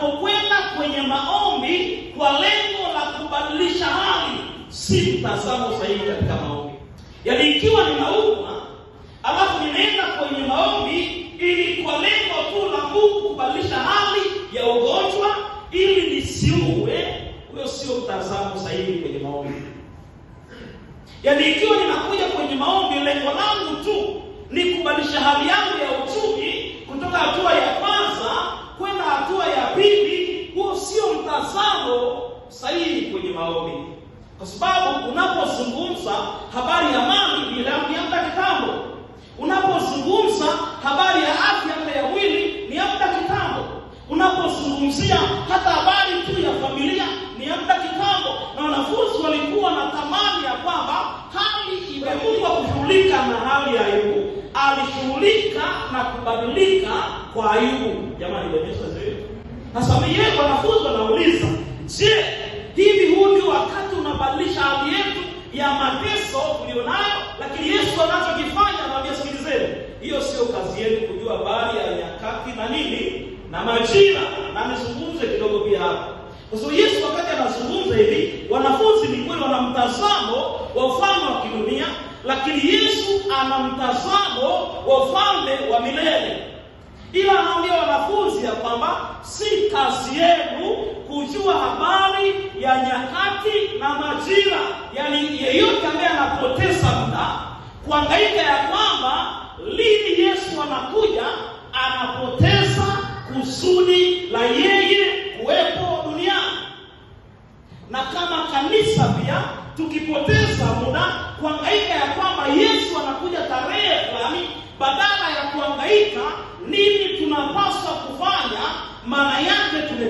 Unapokwenda kwenye maombi kwa lengo la kubadilisha hali, si mtazamo sahihi katika maombi. Yaani ikiwa ninaumwa alafu ninaenda kwenye maombi ili kwa lengo tu la Mungu kubadilisha hali ya ugonjwa ili nisiue, huyo sio mtazamo sahihi kwenye maombi. Yaani ikiwa ninakuja kwenye maombi lengo langu tu ni kubadilisha hali yangu ya uchumi kutoka hatua ya kwanza kwenda hatua ya pili, huo sio mtazamo sahihi kwenye maombi. Kwa sababu unapozungumza habari ya mali ni ya muda kitambo. Unapozungumza habari ya afya ya mwili ni ya muda kitambo. Unapozungumzia hata habari tu ya familia ni ya muda kitambo. Na wanafunzi walikuwa na tamani ya kwamba hali iwe. Mungu hakushughulika na hali ya Ayubu, alishughulika na kubadilika kwa Ayubu. Jamani, Yesu asifiwe. Sasa yeye wanafunzi wanauliza, je, hivi huu ndio wakati unabadilisha hali yetu ya mateso tulionayo? Lakini Yesu anachokifanya anawaambia, sikilizeni, hiyo sio kazi yenu kujua habari ya nyakati na nini na majira. Na nizungumze kidogo pia hapa, kwa sababu Yesu wakati anazungumza hivi, wanafunzi ni kweli wana mtazamo wa ufalme wa kidunia, lakini Yesu ana mtazamo wa ufalme wa milele. Ila anaambia wanafunzi ya kwamba si kazi yenu kujua habari ya nyakati na majira. Yaani yeyote ambaye anapoteza muda kuhangaika ya kwamba lini Yesu anakuja, anapoteza kusudi la yeye kuwepo duniani. Na kama kanisa pia tukipoteza muda kuhangaika ya kwamba Yesu anakuja tarehe fulani, badala ya kuhangaika nini tunapaswa kufanya, maana yake tumepoteza